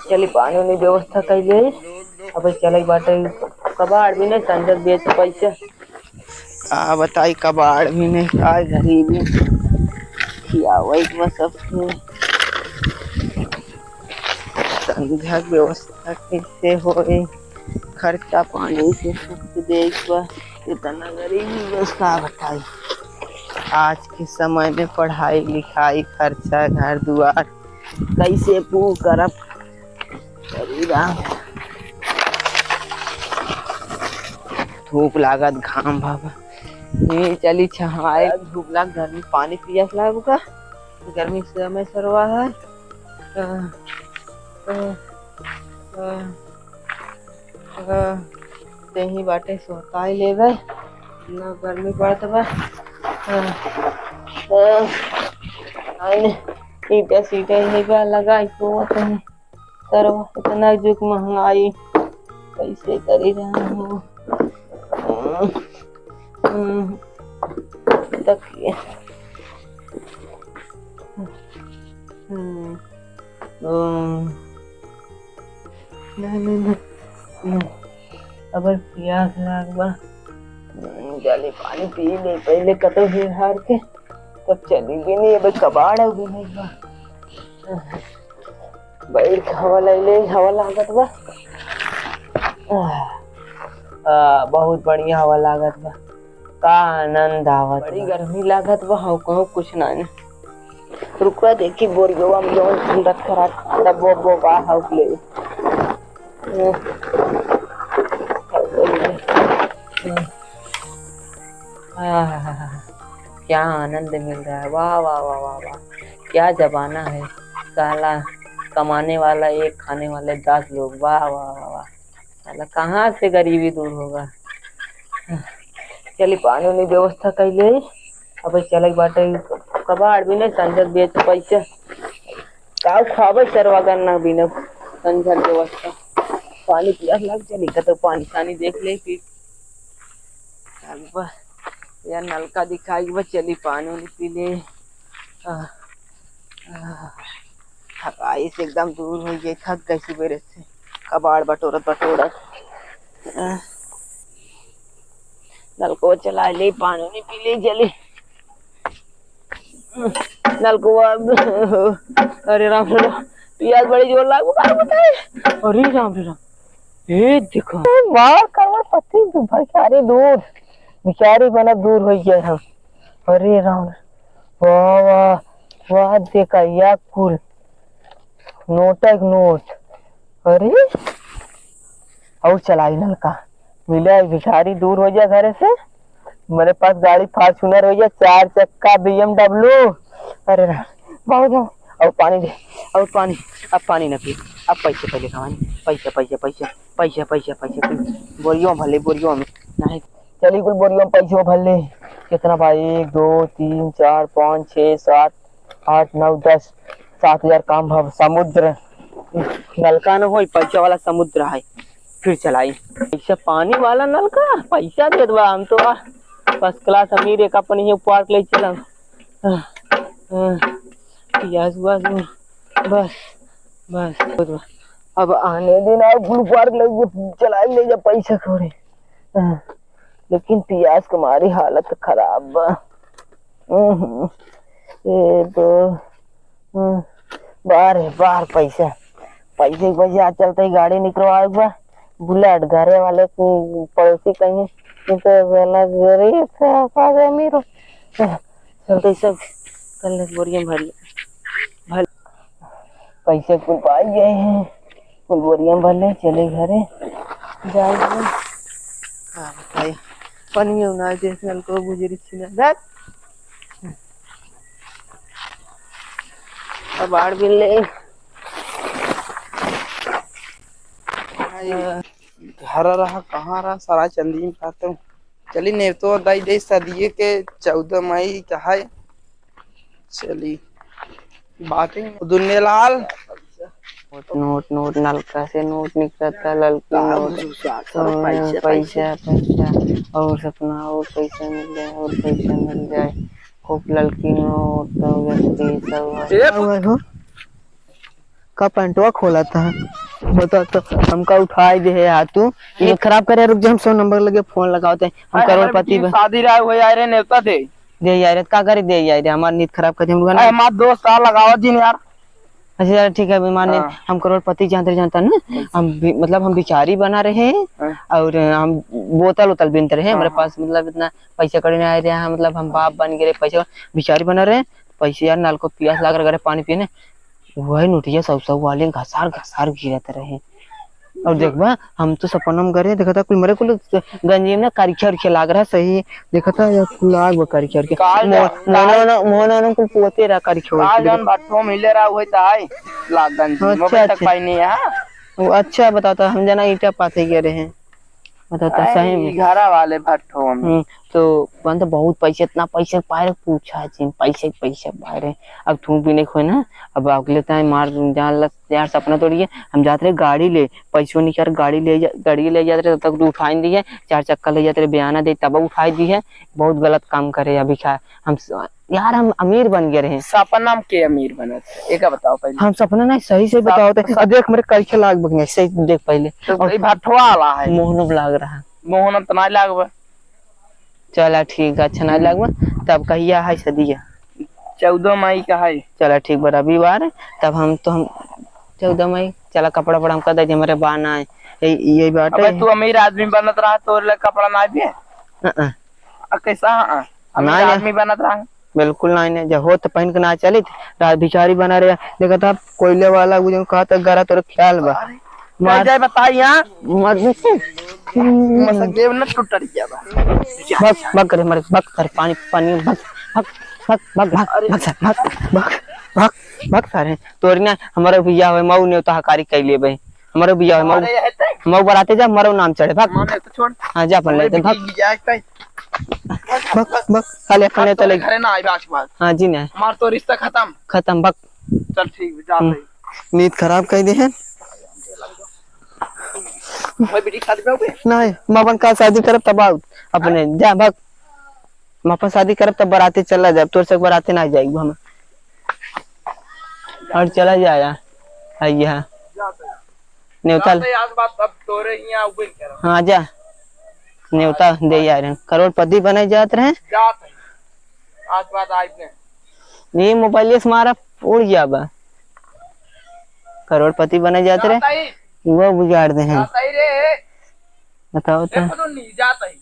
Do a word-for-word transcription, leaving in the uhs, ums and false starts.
चली पानी उनी व्यवस्था कइले। अब चले बाटे कबाड़ भी नहीं, संझक बेच पैसा। का बताई, कबाड़ भी नहीं, का गरीबी खियावे के बा सबके। संझक व्यवस्था कैसे होई? खर्चा पानी से सबके देख बा, इतना गरीबी बस का बताई। आज के समय में पढ़ाई लिखाई, खर्चा, घर दुआर, कैसे पूर करब? अरे राम, धूप लागत, घाम बाबा। ये चली छहाए, धूप लाग, गर्मी, पानी पियास लागू का? गर्मी समय सरवा है। अ, अ, अ, अ, तेही बाटे सोताई लेबे, ना गर्मी पड़त बा। अ, अ, आइने ईटा सीटा यही बा लगा, सोवत है। सरवा इतना जुग महंगाई, कैसे करी रहा हूँ? हम्म, हम्म, तकिया। हम्म, हम्म। नहीं, नहीं, नहीं, नहीं। अबे पियास लाग बा। हम्म, चली पानी पी ले पहले, कतो ही हार के, तब चली भी नहीं, अबे कबाड़ भी नहीं बा। बैठ के हवा ले ले, हवा लागत बा। आ, बहुत बढ़िया हवा लागत बा। का आनंद आवत बा। बड़ी गर्मी लागत बा, हौ कहूँ कुछ ना है। रुकवा देखी बोरियोवा में जौन रख रख, डब्बो, डब्बो बा, हौ ले। आहा, क्या आनंद मिल रहा है। वाह, वाह, वाह, वाह, वाह। क्या जमाना है। साला कमाने वाला एक, खाने वाले दस लोग। वाह, वाह, वाह, वाह। साला कहाँ से गरीबी दूर होगा। चली पानी उनी व्यवस्था कर ले। अब चले बाटे कबाड़ भी नहीं, संझक बेच पैसा। काऊ खाबे सरवा गन्ना बिना संझक व्यवस्था। पानी पियास लग चली, कतो पानी सानी देख ले फिर। चल बा, या नलका दिखाई बा, चली पानी उनी पी ले। आह, आह, थकाई से एकदम दूर हो गई, थक गई सुबेरे से कबाड़ बटोरत बटोरत। आह, नलको चला ले, पानी उनी पी ले, चली। नलकुआ, अरे राम रे राम, पियास बड़ी जोर लागू, का बताए? अरे राम रे राम, ए देखो। बार करोड़पति भिखारी दूर, भिखारी बना दूर हो गया हम। अरे राम, वाह, वाह, वाह, देखा या कुल नोट एक नोट। अरे, और चलाई नलका। मिले भिखारी दूर हो जा घरे से, मेरे पास गाड़ी Fortuner हो जा, चार चक्का B M W। अरे ना, बहुत ना। और पानी दे, और पानी। अब पानी ना पी, अब पैसे पहले कमानी। पैसा, पैसा, पैसा, पैसा, पैसा, पैसा पी। बोरियो भले, बोरियो में। नहीं, चली कुल बोरियो में पैसो भर ले। कितना बा? एक, दो, तीन, चार, पाँच, छः, सात, आठ, नौ, दस, सात हजार काम भव समुद्र। नलका न होई, पैसा वाला समुद्र है। फिर चलाई। पैसा पानी वाला नलका, पैसा देत बा, हम तो आ first class अमीर, एक अपनी ही पार्क ले चलम। आह, आह, पियास उआस, बस, बस, बहुत बा। अब आने दिन आओ, गुल पार्क ले जा, चलाई ले जा पैसा कौड़ी। आह, लेकिन पियास के मारी हालत खराब बा। हम्म, ये तो, हम्म, बार है, बार पैसा, पैसे के वजह चलते ही गाड़ी निकलवा बा, बुलेट घरे वाले को पड़ोसी कहीं, नहीं तो वाला गरीब से पास अमीर हो। चलते सब कल बोरिया में भर ले, भर पैसे कुल पाई गए हैं, कुल बोरिया में भर ले, चले घरे। जाए घरे। का बताई, पनियो ना, जैसे नलको बुझरी छिना। अब आड़ बिन ले। घर रहा, कहाँ रहा, सारा चंदी में खाते हूँ। चली नेवतो दाई दे सदिये के चौदह मई का है। चली बातें दुन्ने लाल। नोट, नोट, नोट, नलका से नोट निकलता, ललकी नोट। पैसा, पैसा, पैसा, और सपना, और पैसा मिल जाए, और पैसा मिल जाए। खूब ललकी नोट, तो वैसे पैसा हुआ। ए, हुआ हो। का पैंटवा खोला था? बता तो, हमका उठाई दे है यार तू। नींद खराब करे, रुक जा, हम सौ नंबर लगे फोन लगावत है। हम अरे, हमारे करोड़पति बेटी की बन- शादी रहा हुआ यार, नेवता दे। दे यार, का करे दे यार, हमार नींद खराब कर दे, हम लोग ना। अरे, हमार दोस्त आ लगावत जिन यार। अच्छा, चला ठीक है, अभिमान ने हाँ। हम करोड़पति जानते, जानता ना, अच्छा। हम भी, मतलब, हम भिखारी बना रहे हैं हाँ। और हम बोतल उतल बीनते रहे, हमारे हाँ, हाँ। पास, मतलब, इतना पैसा कौड़ी नहीं आ रहा है, मतलब, हम बाप बन गए, पैसा भिखारी बना रहे हैं, पैसे यार, नाल को पियास लाग रहा है, पानी पीने, वही नोटिया सब, सब वाले घसार, घसार गिरत रहे। और जो देखबा, हम तो सपना में करे, देखा था, कुल मरे, कुल गंजी में ना करिखिया, उरिखिया लाग रहा, सही, देखा था, यार, कुल लाग बा करिखिया, उरिखिया। काल मो-, जा-, मोहना, काल मोहना, मोहना, कुल पोते रहा, करिखिया, काल उरिखिया। जौन भट्ठो मिले रहा, वही तो आई, लाग गंजी, अच्छा, मोबाइल तक अच्छा। पाई नहीं है। वो अच्छा बताता, हम जना ईटा पाथे गए रहे। मतलब, तो अरे, सही में। ई घरा वाले भट्ठो में। हम्म, तो बन तो बहुत पैसे, इतना पैसे पाए रहे, पूछा जिन, पैसे, पैसे पाए रहे। अब तू भी नहीं खोए ना, अब अगले टाइम मार जान लस, यार, सपना तोड़िए, हम जात रहे गाड़ी ले, पैसों निकाल गाड़ी ले जा, गाड़ी ले जात रहे, तब तक तू उठाई दी है, चार चक्का ले जात रहे, बयाना दे, तब उठाई दी है, बहुत गलत काम करे अभी खा, हम स-, यार, हम अमीर बन गए रहे। सपना में के अमीर बनत है? एका बताओ पहले। हम सपना नहीं, सही से सप-, बताओ तो। सप-, अब देख, मेरे करिखिया लाग बगने, सही देख पहले। तो और ई भट्ठवा वाला है। मोहनो लाग रहा। मोहनो तो नहीं लागबा। चला ठीक है, अच्छा नहीं लागबा। तब कहिया है सदिया? चौदह मई का है। चला ठीक बा, रविवार। तब हम तो, हम चौदह मई, चला कपड़ा वपड़ा हमका दे दे, हमारे बा ना है। ये, ये बाटे। अबे तू अमीर आदमी बनत रहा, तोरे लिए कपड़ा ना भी है? हाँ, हाँ। आ, कैसा हाँ? अमीर नहीं, नहीं। आदमी बनत रहा। बिल्कुल नहीं, नहीं। जब हो तो पहन के ना चलित, रात भिखारी बना रहे। देखा था कोयले वाला, वो जो कहा था, गरा तोरे ख्याल बा। अरे, मार। जाए बताई यहाँ। मार दे। मसक देव न टूट गया बा। भग, भग करे, मर, भग सर, पानी, पानी, भग, भग, भग, भग, भग, अरे। भग सर, भग, भग, भग, भग सारे। तोरी ना, हमारा बियाह होए, मऊ नेवता हकारी कैले बे। हमारो बियाह है, मऊ, अरे, ये है ते? मऊ बराते जा, मरो नाम चढ़े, भाग। माने तो छोड़। हाँ, जा अपन हमारे लेते, भाग। बिटिया बियाह है ते? भाग, भाग, खाली अपन अरे, लेते तोरे ले। घरे ना आइबे आज के बाद। हाँ जी, नहीं। हमार तो रिश्ता खत्म। खत्म, भाग। चल ठीक, जा हम्म। भाई। नींद खराब कर दे है। भाई, बिटिया शादी पे हो गए? नहीं, हम अपन का शादी करब तब आउत। अपने, हाँ? जा, भाग। हम अपन शादी करब तब बराते चला जाब, तोर से बराते ना जाइब हम। और चला जाया, आइए, हाँ। जा भाई। नेवता। जाते आज बात अब तोरे हियाँ उबे करब। हाँ, जा। नेवता दे आ रहे हैं। करोड़पति बने जात रहे। जात है। आज बात आइब ने। ये मोबाइल से मारा उड़ गया बा। करोड़पति बने जात रहे। जात है। वो बिगाड़ दे हैं। जात है रे। बताओ तो। देखो तो नहीं, जात है।